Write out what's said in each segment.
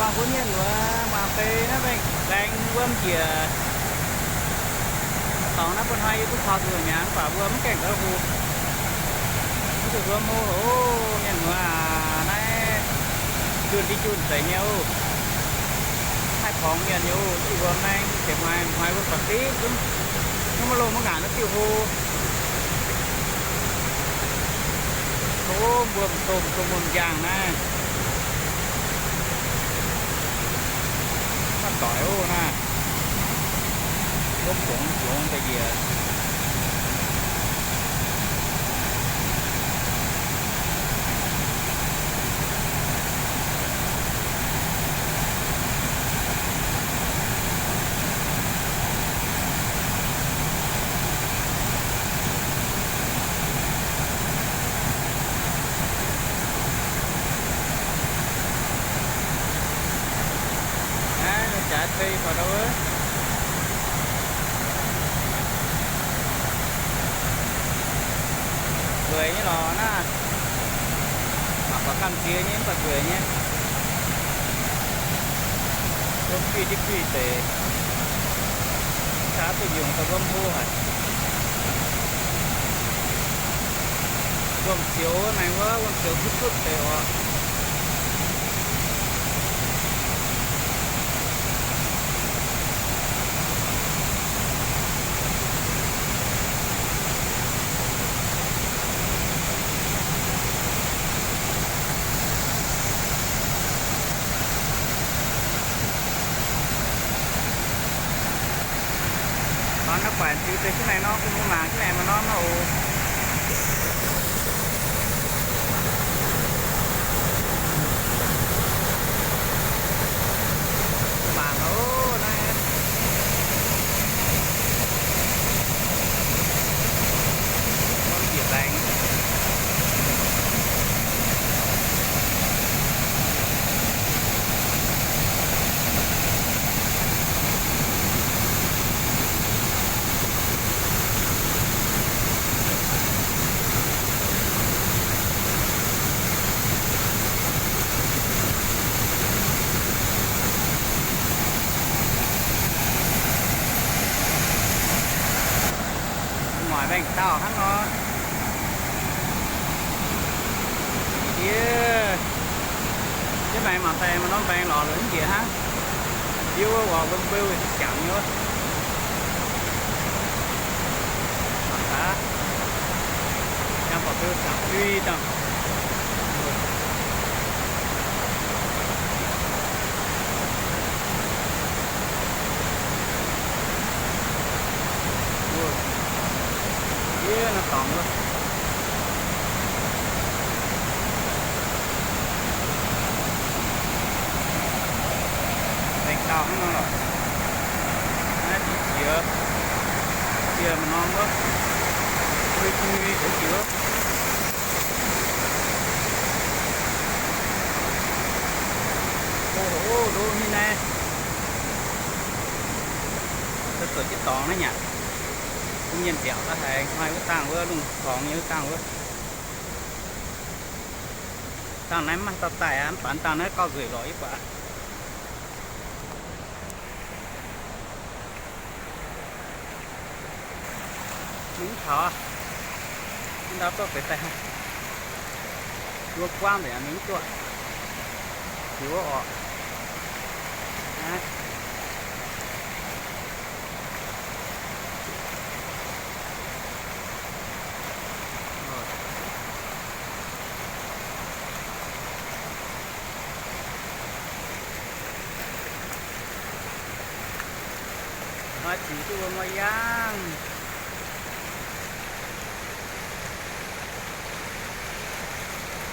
Mbuo mienh muoz mangc deix naaiv mbaengx-mbaengx wuom njiec. Dorngx naaiv bun hnoi yie duqv taux nzuonx mi'aqv, mv baac mbuo mv gaengh gauh hoqc. Mv zuqc wuom hlo oc, mienh muoz aac. Naaiv njunh ndiev njunh zeiz nyei oc. Haih porngx mienh nyei oc. Mv zuqc wuom naaiv, mv zeiz hnoi, hnoi wuom da'feix zungv, mv maaih loh maiv ngaanc naaiv diuh hlo. Tov mbuo domh domh domh muonh njang naaiv. Maiv doic oc naaiv. Wuom fungx fungx da'yietc. Naaiv jaaix tei fai dau, nzueic nyei lorqc naaiv. Mangc buatc gamh nziex nyei, mv baac nzueic nyei. Wuom guih ndiev guih deix. Mv daaih duqv nyungc daaih wuom hlo haic. Wuom zioux maengx wuov, wuom zioux kuv zutv deix oc. Hnangv naaiv guaaic ziux deix jienv maengx norm, bun mbuo mangc jienv maengx maaih norm nor oc. Mangc oc, naaiv norm njiec laengz. Muaic mbaengx-dauh hnangv nor. Yie, yie maengx mangc daaih maaih norm mbaengx lorz lorz mv njiec hnangv. Yie wuov oc, mbeu mbeu jangx nyei wuov. Mangc gaax, jangx baac mbeu jangx dui dangh. Yie naaiv dorngx wuov. Mbaengx-dauh hnangv nor lorqc. Naaiv jiex, jiex maaih norm wuov. Nui nui deix jiex wuov. Oc, ndoqv nyei naaiv. Zoux jienv dorngx naaiv nyaqc. Bun mienh nziaauc daaih haiz hnoi wuov dangh wuov, lungh dorngx nyei wuov dangh wuov. Dangh naaiv mv maaih dauh daaih aqv, mv baac dangh naaiv gauh nzueic lorqc yie buatc. Mingh mv taux, mv ndau zorqv deix daaih. Wuom buangv nzengc aqv, mingh mv duqv. Jiux wuov orqc. Naaiv. Hnoi ziux duqv wuom maiv yangh.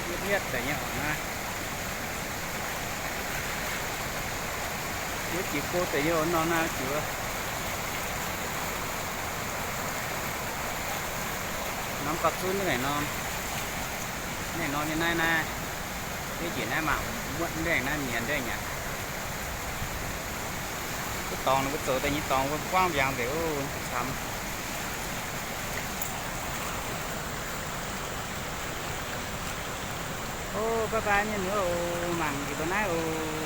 Mietv mietv deix nyei oc naaiv. Wuov jiex go deix nyei oc, norm naaiv jiex wuov. Norm gauh zunv naaiv norm. Naaiv norm nyei naaiv naaiv. Yie njiec naaiv mangc muotv ndengh naaiv mienz ndengh aqv. Wuov dorngx ninh mbuo zoux daaih nyei dorngx wuom buangv mbiaangx nzengc oc, camv. Oc, bye bye mienh muoz oc, mangc njiec mbuo naaiv oc.